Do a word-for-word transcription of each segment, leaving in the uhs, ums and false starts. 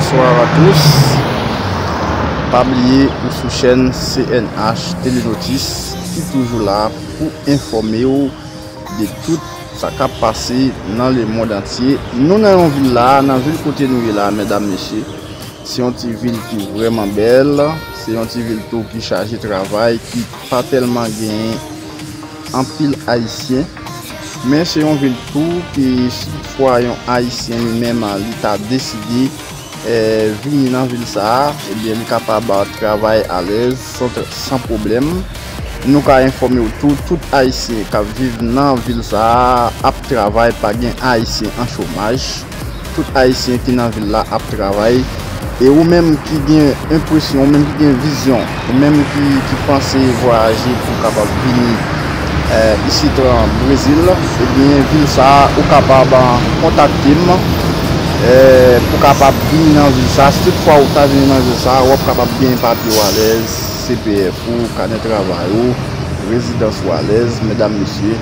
Bonsoir à tous. Pa bliye ou sou chèn C N H Telenotis ki toujou la pou enfòme w de tout sa k ap pase nan lemonn antye. Nou nan yon vil la, nan vil kote nou ye la, medam, mesye, se yon ti vil ki vrèman bèl, se yon ti vil tou ki chaje travay, ki pa tèlman genyen anpil Ayisyen. Men se yon vil tou ki, si toutfwa yon Ayisyen li menm li ta deside eh, vini nan vil sa a, ebyen, li kapab travay alèz, san, san pwoblèm. Nou ka enfòme w tou, tout Ayisyen k ap viv nan vil sa a ap travay, pa gen Ayisyen an chomaj. Tout Ayisyen ki nan vil la ap travay. E ou menm ki gen enpresyon, ou menm ki gen vizyon, ou menm ki, ki panse vwayaje pou w kapab vini eh, isit an Brezil, ebyen, vil sa a, ou kapab ah, kontakte m eh, pou kapab vini nan vil sa a. Si toutfwa ou ta vini nan vil sa a, w ap kapab gen papye w alèz, C P F ou, kanè travay ou, rezidans ou alèz, medam, mesye.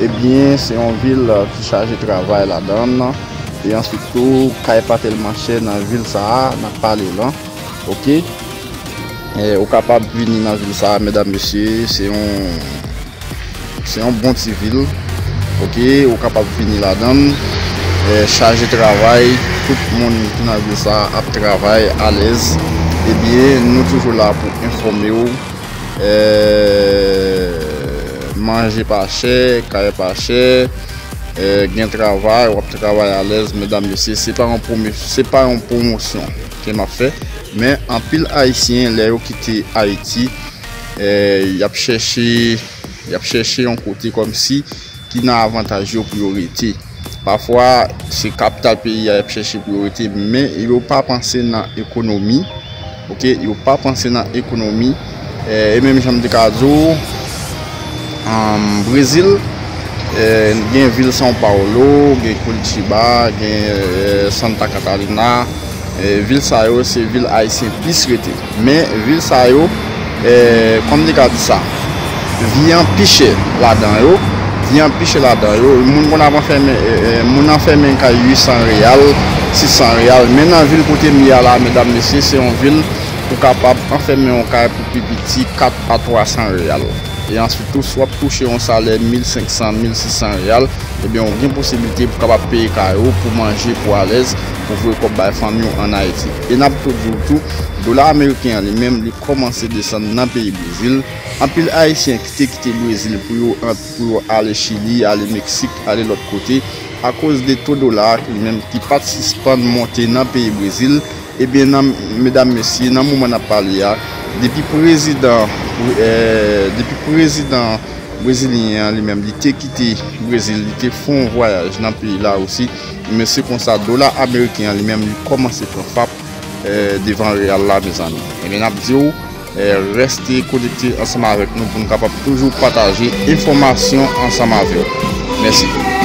Ebyen, se yon vil ah, ki chaje travay ladan l. E answit tou, kay pa tèlman chè nan vil sa a, n ap pale lan. Oke? Eh, ou kapab vini nan vil sa a, medam, mesye, se yon, se yon bon ti vil. Oke? Ou kapab vini ladan l. Eh, chaje travay, tout moun ki nan vil sa a ap travay alèz. Ebyen, nou toujou la pou enfòme w. Eh, manje pa chè, kay pa chè, eh, gen travay, w ap travay alèz, medam, mesye, se pa yon pwomo-, se pa yon pwomosyon ke m ap fè, men anpil Ayisyen, lè yo kite Ayiti, eh, y ap chèche, y ap chèche yon kote kòmsi ki nan avantaj yo pou yo rete. Pafwa, se kapital peyi a y ap chèche pou yo rete, men yo pa panse nan ekonomi. Oke, yo pa panse nan ekonomi. Eh, e menm jan m te ka di w, um, Brezil, eh, gen vil São Paulo, gen Curitiba, gen eh, Santa Catarina. Eh, vil sa yo, se vil Ayisyen plis rete. Men, vil sa yo, eh, kòm m te ka di sa, vi an pi chè ladan yo. Vi an pi chè ladan yo. Moun konn ap anfèmen, eh, eh, moun anfèmen kay uit san reyal, sis san reyal. Men nan vil kote m ye a la, medam, mesye, se yon vil ou kapab anfèmen yon kay pou pi piti kat a twa san reyal. E answit tou, si w ap touche yon salè mil senk san, mil sis san reyal, ebyen, w gen posiblite pou kapab peye kay ou, pou manje, pou alèz, pou voye kòb bay fanmi w ann Ayiti. E n ap tou di w tou, dola ameriken an li menm, li kòmanse desann nan peyi Brezil. Anpil Ayisyen ki te kite Brezil pou yo ant, pou yo ale Chili, ale Meksik, ale lòt kote, akoz de to dola a ki li menm ki pa t sispann monte nan peyi Brezil. Ebyen, nan, medam, mesye, nan moman n ap pale a, depi prezidan, eh, depi prezidan brezilyen an li menm, li te kite Brezil, li te fè yon vwayaj nan peyi Lawosi, men se konsa dola ameriken an li menm, li kòmanse pran fap, eh, devan reyal la, mezanmi. Ebyen, n ap di w, eh, reste konekte ansanm avèk nou pou n kapab toujou pataje enfòmasyon ansanm avè w. Mèsi.